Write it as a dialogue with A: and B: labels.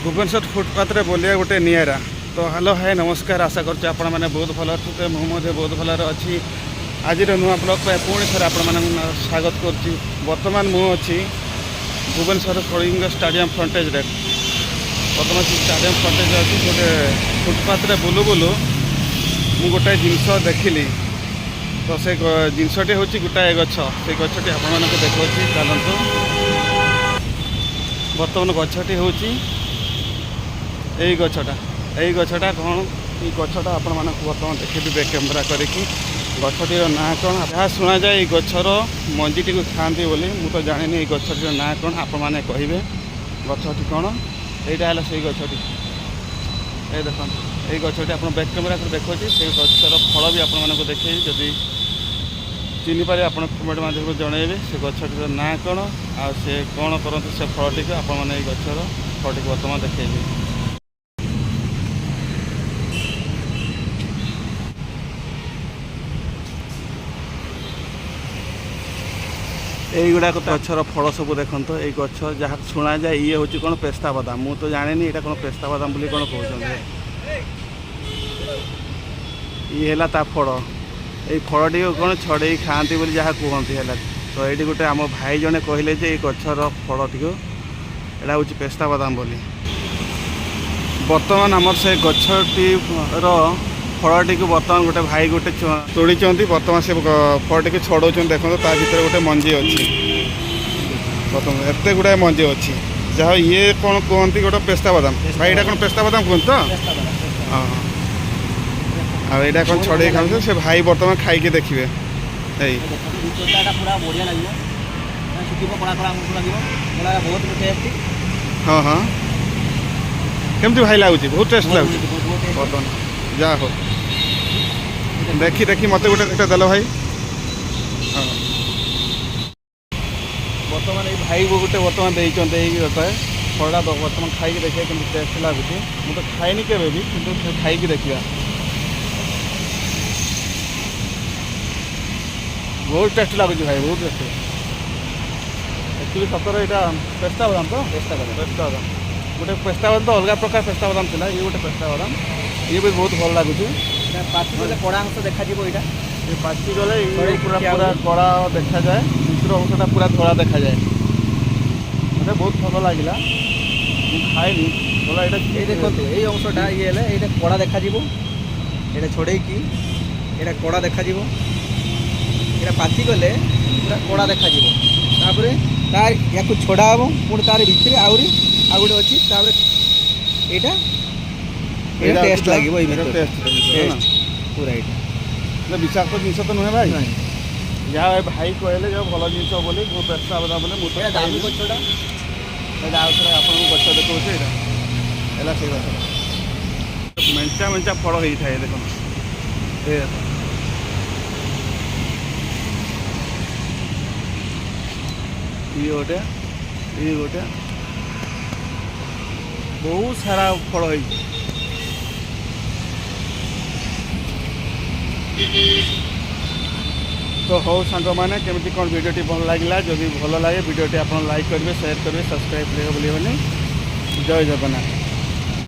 A: ଭୁବନେଶ୍ୱର ଫୁଟପାଥରେ ବୁଲିବା ଗୋଟେ ନିଆରା। ତ ହ୍ୟାଲୋ, ହାଏ, ନମସ୍କାର। ଆଶା କରୁଛି ଆପଣମାନେ ବହୁତ ଭଲରେ ଥିବେ। ମୁଁ ମଧ୍ୟ ବହୁତ ଭଲରେ ଅଛି। ଆଜିର ନୂଆ ବ୍ଲଗ୍ ପାଇଁ ପୁଣି ଥରେ ଆପଣମାନଙ୍କୁ ସ୍ୱାଗତ କରୁଛି। ବର୍ତ୍ତମାନ ମୁଁ ଅଛି ଭୁବନେଶ୍ୱର କଳିଙ୍ଗ ଷ୍ଟାଡ଼ିୟମ୍ ଫ୍ରଣ୍ଟେଜରେ। ବର୍ତ୍ତମାନ ସେ ଷ୍ଟାଡ଼ିୟମ୍ ଫ୍ରଣ୍ଟେଜରେ ଅଛି। ଗୋଟେ ଫୁଟପାଥରେ ବୁଲୁ ବୁଲୁ ମୁଁ ଗୋଟାଏ ଜିନିଷ ଦେଖିଲି। ତ ସେ ଜିନିଷଟି ହେଉଛି ଗୋଟାଏ ଗଛ। ସେ ଗଛଟି ଆପଣମାନଙ୍କୁ ଦେଖାଉଛି, ଚାଲନ୍ତୁ। ବର୍ତ୍ତମାନ ଗଛଟି ହେଉଛି ଏଇ ଗଛଟା। ଏଇ ଗଛଟା କ'ଣ? ଏଇ ଗଛଟା ଆପଣମାନଙ୍କୁ ବର୍ତ୍ତମାନ ଦେଖେଇବି ବ୍ୟାକ୍ କ୍ୟାମେରା କରିକି। ଗଛଟିର ନାଁ କ'ଣ? ଯାହା ଶୁଣାଯାଏ, ଏଇ ଗଛର ମଞ୍ଜିଟିକୁ ଖାଆନ୍ତି ବୋଲି। ମୁଁ ତ ଜାଣିନି ଏଇ ଗଛଟିର ନାଁ କ'ଣ। ଆପଣମାନେ କହିବେ ଗଛଟି କ'ଣ। ଏଇଟା ହେଲା ସେଇ ଗଛଟି। ଏଇ ଦେଖନ୍ତୁ, ଏଇ ଗଛଟି ଆପଣ ବ୍ୟାକ୍ କ୍ୟାମେରା କରି ଦେଖାଉଛି। ସେଇ ଗଛର ଫଳ ବି ଆପଣମାନଙ୍କୁ ଦେଖେଇବି। ଯଦି ଚିହ୍ନିପାରିବେ, ଆପଣ କମେଣ୍ଟ ମାଧ୍ୟମରେ ଜଣାଇବେ ସେ ଗଛଟିର ନାଁ କ'ଣ ଆଉ ସେ କ'ଣ କରନ୍ତି ସେ ଫଳଟିକୁ। ଆପଣମାନେ ଏଇ ଗଛର ଫଳଟିକୁ ବର୍ତ୍ତମାନ ଦେଖେଇବି। ଏଇଗୁଡ଼ାକ ଗଛର ଫଳ ସବୁ ଦେଖନ୍ତୁ। ଏଇ ଗଛ ଯାହା ଶୁଣାଯାଏ, ଇଏ ହେଉଛି କ'ଣ ପେସ୍ତା ବାଦାମ। ମୁଁ ତ ଜାଣିନି ଏଇଟା କ'ଣ ପେସ୍ତା ବାଦାମ ବୋଲି କ'ଣ କହୁଛନ୍ତି। ଇଏ ହେଲା ତା ଫଳ। ଏଇ ଫଳଟିକୁ କ'ଣ ଛଡ଼େଇ ଖାଆନ୍ତି ବୋଲି ଯାହା କୁହନ୍ତି। ହେଲା ତ ଏଇଠି ଗୋଟେ ଆମ ଭାଇ ଜଣେ କହିଲେ ଯେ ଏଇ ଗଛର ଫଳଟିକୁ, ଏଇଟା ହେଉଛି ପେସ୍ତା ବାଦାମ ବୋଲି। ବର୍ତ୍ତମାନ ଆମର ସେ ଗଛଟିର ଫଳଟିକୁ ବର୍ତ୍ତମାନ ଗୋଟେ ଭାଇ ଗୋଟେ ତୋଳିଛନ୍ତି। ବର୍ତ୍ତମାନ ସେ ଫଳଟିକୁ ଛଡ଼ଉଛନ୍ତି। ଦେଖନ୍ତୁ, ତା ଭିତରେ ଗୋଟେ ମଞ୍ଜି ଅଛି। ବର୍ତ୍ତମାନ ଏତେ ଗୁଡ଼ାଏ ମଞ୍ଜି ଅଛି। ଯାହା ଇଏ କ'ଣ କୁହନ୍ତି ଗୋଟେ ପେସ୍ତା ବାଦାମ। ଭାଇ, ଏଇଟା କ'ଣ ପେସ୍ତା ବାଦାମ କୁହନ୍ତି ତ? ହଁ। ଆଉ ଏଇଟା କ'ଣ ଛଡ଼େଇ ଖାଉଛନ୍ତି ସେ ଭାଇ। ବର୍ତ୍ତମାନ ଖାଇକି ଦେଖିବେ ଏଇ।
B: ଦେଖନ୍ତୁ, ଭିତରଟା ଏଟା ପୁରା ବଢ଼ିଆ ଲାଗିବ। ଶୁଖିବ, କଳା କଳା ଅଂଶ ଲାଗିବ। ଏଟା ବହୁତ ଟେଷ୍ଟି।
A: ହଁ ହଁ କେମିତି ଭାଇ ଲାଗୁଛି? ବହୁତ ଟେଷ୍ଟ ଲାଗୁଛି।
B: ବହୁତ ଟେଷ୍ଟି।
A: ବର୍ତ୍ତମାନ ଯାହା ହଉ, ଦେଖି ଦେଖି ମୋତେ ଗୋଟେ ଗୋଟେ ଦେଲ ଭାଇ। ହଁ, ବର୍ତ୍ତମାନ ଏଇ ଭାଇ ଗୋଟେ ବର୍ତ୍ତମାନ ଦେଇଛନ୍ତି ଏଇ ଗୋଟେ ଫଳଟା। ବର୍ତ୍ତମାନ ଖାଇକି ଦେଖିବା କେମିତି ଟେଷ୍ଟ ଲାଗୁଛି। ମୁଁ ତ ଖାଇନି କେବେ ବି, କିନ୍ତୁ ଖାଇକି ଦେଖିବା। ବହୁତ ଟେଷ୍ଟ ଲାଗୁଛି ଭାଇ, ବହୁତ ଟେଷ୍ଟ। ଆକ୍ଚୁଆଲି ସତରେ ଏଇଟା ପେସ୍ତା ବାଦାମ ତ?
B: ପେସ୍ତା ବାଦାମ।
A: ପେସ୍ତା ବାଦାମ। ଗୋଟେ ପେସ୍ତା ବାଦାମ ତ ଅଲଗା ପ୍ରକାର ପେସ୍ତା ବାଦାମ ଥିଲା। ଇଏ ଗୋଟେ ପେସ୍ତା ବାଦାମ। ଇଏ ବି ବହୁତ ଭଲ ଲାଗୁଛି।
B: ଏଟା ପାଚିଗଲେ କଳା ଅଂଶ ଦେଖାଯିବ ଏଇଟା।
A: ଏ ପାଚିଗଲେ ଇଏ
B: ଛଡ଼େଇକି
A: ପୁରା
B: ଖିଆ
A: ପୁରା
B: ହୁଏ।
A: କଳା ଦେଖାଯାଏ, ଭିତର ଅଂଶଟା ପୁରା ଧଳା ଦେଖାଯାଏ। ମୋତେ ବହୁତ ଭଲ ଲାଗିଲା। ମୁଁ ଖାଇନି ଭଲ ଏଇଟା।
B: ଏଇ ଦେଖନ୍ତୁ, ଏଇ ଅଂଶଟା ଇଏ ହେଲେ ଏଇଟା କଳା ଦେଖାଯିବ। ଏଇଟା ଛଡ଼େଇକି ଏଇଟା କଳା ଦେଖାଯିବ। ଏଇଟା ପାଚିଗଲେ ପୁରା କଳା ଦେଖାଯିବ। ତାପରେ ତାର ୟାକୁ ଛଡ଼ା ହେବ, ପୁଣି ତାର ଭିତରେ ଆହୁରି ଆଉ ଗୋଟେ ଅଛି। ତାପରେ ଏଇଟା ଏଇଟା ଟେଷ୍ଟ ଲାଗିବ ଏଇ ଭିତରେ।
A: ଟେଷ୍ଟ।
B: ଟେଷ୍ଟ ପୁରା ଏଇଟା।
A: ବିଷାକ୍ତ ଜିନିଷ ତ ନୁହେଁ ଭାଇ?
B: ନାଇଁ।
A: ଯାହା ଏ ଭାଇ କହିଲେ ଯାହା ଭଲ ଜିନିଷ ବୋଲି, ବହୁତ ପେସ୍ତା ବାଦାମ ବୋଲି। ମୁଁ ତ
B: ଏଇଟା ଦାମୀ
A: ଖାଇନି।
B: ଗଛଟା।
A: ଏଇଟା ଆଉ ଥରେ ଆପଣଙ୍କୁ ଗଛ ଦେଖାଉଛି। ଏଇଟା ହେଲା ସେଇ ଗଛଟା। ମେଞ୍ଚା ମେଞ୍ଚା ଫଳ ହେଇଥାଏ। ଦେଖନ୍ତୁ, ଏ ଦେଖ। ଇଏ ଗୋଟେ, ଇଏ ଗୋଟେ, ବହୁତ ସାରା ଫଳ ହେଇଛି। ତ ହଉ ସାଙ୍ଗମାନେ, କେମିତି କ'ଣ ଭିଡ଼ିଓଟି ଭଲ ଲାଗିଲା? ଯଦି ଭଲ ଲାଗେ ଭିଡ଼ିଓଟି, ଆପଣ ଲାଇକ୍ କରିବେ, ସେୟାର କରିବେ, ସବସ୍କ୍ରାଇବ୍ କରିବାକୁ ଭୁଲିବେନି। ଜୟ ଜଗନ୍ନାଥ।